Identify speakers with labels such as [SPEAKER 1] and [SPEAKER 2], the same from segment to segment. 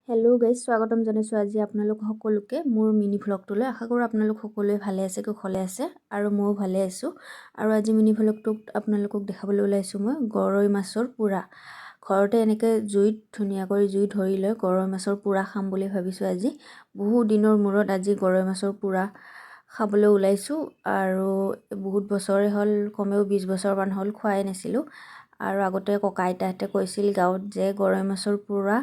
[SPEAKER 1] Hello' guys, স্বাগতম জনাইছোঁ আজি আপোনালোক সকলোকে মোৰ মিনি ভ্লগটোলৈ। আশা কৰোঁ আপোনালোক সকলোৱে ভালে আছে, কুশলে আছে আৰু ময়ো ভালে আছোঁ। আৰু আজি মিনি ভ্লগটোত আপোনালোকক দেখাবলৈ ওলাইছোঁ মই গৰৈ মাছৰ পোৰা। ঘৰতে এনেকৈ জুইত ধুনীয়াকৈ জুই ধৰি লৈ গৰৈ মাছৰ পোৰা খাম বুলি ভাবিছোঁ আজি। বহু দিনৰ মূৰত আজি গৰৈ মাছৰ পোৰা খাবলৈ ওলাইছোঁ আৰু বহুত বছৰে হ'ল, কমেও 20 বছৰমান হ'ল, খোৱাই নাছিলোঁ। আৰু আগতে ককা আইতাহঁতে কৈছিল গাঁৱত যে গৰৈ মাছৰ পোৰা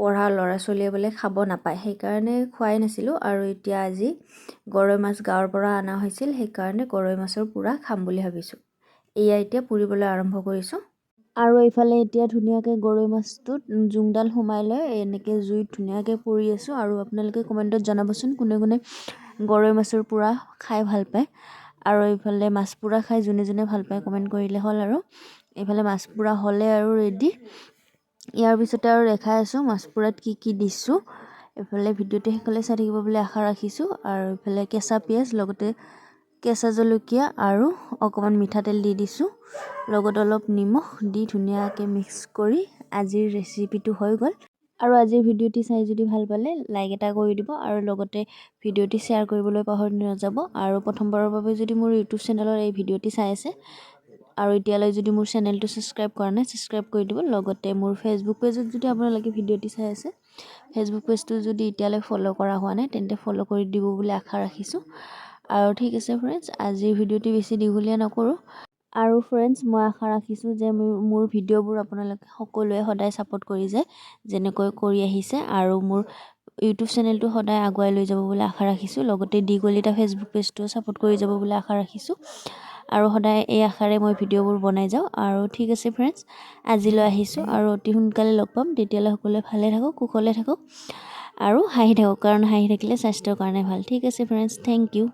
[SPEAKER 1] পঢ়া ল'ৰা ছোৱালীয়ে বোলে খাব নাপায়, সেইকাৰণে খোৱাই নাছিলোঁ। আৰু এতিয়া আজি গৰৈ মাছ গাঁৱৰ পৰা অনা হৈছিল, সেইকাৰণে গৰৈ মাছৰ পোৰা খাম বুলি ভাবিছোঁ। এয়া এতিয়া পুৰিবলৈ আৰম্ভ কৰিছোঁ। আৰু এইফালে এতিয়া ধুনীয়াকৈ গৰৈ মাছটোত জোংডাল সোমাই লৈ এনেকৈ জুইত ধুনীয়াকৈ পুৰি আছোঁ। আৰু আপোনালোকে কমেণ্টত জনাবচোন, কোনে কোনে গৰৈ মাছৰ পোৰা খাই ভাল পায়। আৰু এইফালে মাছ পোৰা খাই যোনে যোনে ভাল পায়, কমেণ্ট কৰিলে হ'ল। আৰু এইফালে মাছ পোৰা হ'লে আৰু ৰেডি। ইয়াৰ পিছতে আৰু দেখাই আছোঁ মাছ পোৰাত কি কি দিছোঁ। এইফালে ভিডিঅ'টো শেষলৈ চাই থাকিব বুলি আশা ৰাখিছোঁ। আৰু এইফালে কেঁচা পিঁয়াজ, লগতে কেঁচা জলকীয়া আৰু অকণমান মিঠাতেল দি দিছোঁ, লগত অলপ নিমখ দি ধুনীয়াকৈ মিক্স কৰি আজিৰ ৰেচিপিটো হৈ গ'ল। আৰু আজিৰ ভিডিঅ'টি চাই যদি ভাল পালে, লাইক এটা কৰি দিব আৰু লগতে ভিডিঅ'টি শ্বেয়াৰ কৰিবলৈ পাহৰি নাযাব। আৰু প্ৰথমবাৰৰ বাবে যদি মোৰ ইউটিউব চেনেলৰ এই ভিডিঅ'টি চাই আছে আৰু এতিয়ালৈ যদি মোৰ চেনেলটো ছাবস্ক্ৰাইব কৰা নাই, ছাবস্ক্ৰাইব কৰি দিব। লগতে মোৰ ফেচবুক পেজত যদি আপোনালোকে ভিডিঅ'টি চাই আছে, ফেচবুক পেজটো যদি এতিয়ালৈ ফ'ল' কৰা হোৱা নাই, তেন্তে ফ'ল' কৰি দিব বুলি আশা ৰাখিছোঁ। আৰু ঠিক আছে ফ্ৰেণ্ডছ, আজিৰ ভিডিঅ'টি বেছি দীঘলীয়া নকৰোঁ। আৰু ফ্ৰেণ্ডছ, মই আশা ৰাখিছোঁ যে মোৰ ভিডিঅ'বোৰ আপোনালোকে সকলোৱে সদায় ছাপোৰ্ট কৰি যায়, যেনেকৈ কৰি আহিছে, আৰু মোৰ ইউটিউব চেনেলটো সদায় আগুৱাই লৈ যাব বুলি আশা ৰাখিছোঁ। লগতে দি কলিতা ফেচবুক পেজটোও ছাপোৰ্ট কৰি যাব বুলি আশা ৰাখিছোঁ। আৰু সদায় এই আশাৰে মই ভিডিঅ'বোৰ বনাই যাওঁ। আৰু ঠিক আছে ফ্ৰেণ্ডছ, আজিলৈ আহিছোঁ আৰু অতি সোনকালে লগ পাম। তেতিয়ালৈ সকলোৱে ভালে থাকক, কুশলে থাকক আৰু হাঁহি থাকক, কাৰণ হাঁহি থাকিলে স্বাস্থ্যৰ কাৰণে ভাল। ঠিক আছে ফ্ৰেণ্ডছ, thank U.